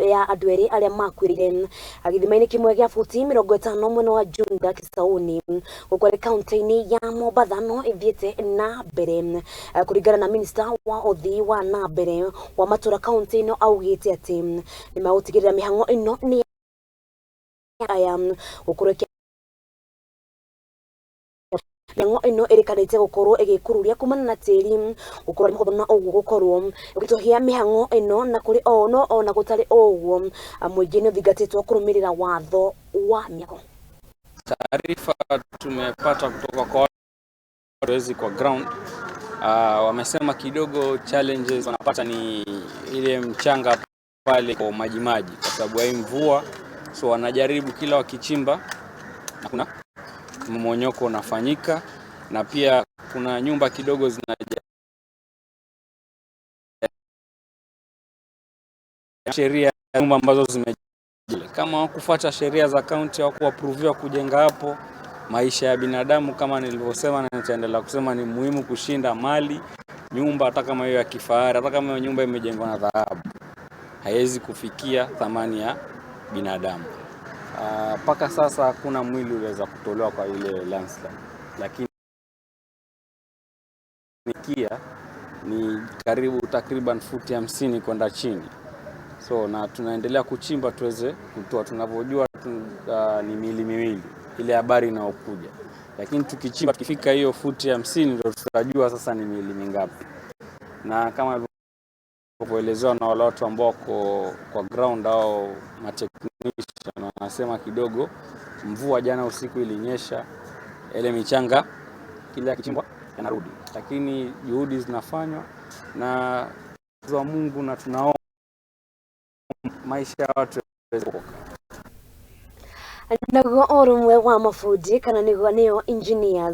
Ya andũ erĩ arĩa makuĩrĩire gĩthima-inĩ kĩmwe gĩa futi 50 mwena wa Junda Kisauni gũkũ arĩ kaunti-inĩ ya Mombatha no ĩthiĩte na mbere. Kũringana na minista wa ũthii wa na mbere wa matũra kaunti ĩno, augĩte atĩ nĩ magũtigĩrĩra mĩhang'o ĩno nĩ aya gũkorwo mĩhang'o ĩno ĩrĩkanĩte gũkorwo ĩgĩkururia kumana na tĩri gũkorwo nĩ mũhũthũ na ũguo gũkorwo ũgĩtũhia mĩhang'o ĩno. Na kũrĩ o no ona gũtarĩ ũguo, mũingĩ nĩ ũthingatĩtwo kũrũmĩrĩra watho wa mĩako. Taarifa tumepata kutoka kwa wezi kwa ground, wamesema kidogo challenges wanapata ni ile mchanga pale kwa maji maji, kwa sababu ya mvua, so wanajaribu kila wakichimba na kuna mmonyoko unafanyika, na pia kuna nyumba kidogo zina sheria nyumba ambazo zime kama hawakufuata sheria za kaunti, hawakuapruviwa kujenga hapo. Maisha ya binadamu kama nilivyosema na nitaendelea kusema ni muhimu kushinda mali, nyumba, hata kama hiyo ya kifahari, hata kama hiyo nyumba imejengwa na dhahabu, haiwezi kufikia thamani ya binadamu. Mpaka sasa hakuna mwili uliweza kutolewa kwa ile landslide, lakini kia ni karibu takriban futi 50 kwenda chini, so na tunaendelea kuchimba tuweze kutoa. Tunavyojua ni miili miwili ile habari inayokuja, lakini tukichimba tukifika hiyo futi 50 ndio tutajua sasa ni miili mingapi, na kama ilivyoelezewa na wale watu ambao wako kwa ground au matechnician wanasema kidogo mvua jana usiku ilinyesha, ile michanga kila yakichimbwa yanarudi, lakini juhudi zinafanywa na wa Mungu na tunaomba maisha ya watu yaweze kuokoka. Naguo ũrũmwe wa mabundi kana nĩguo nĩo engineers.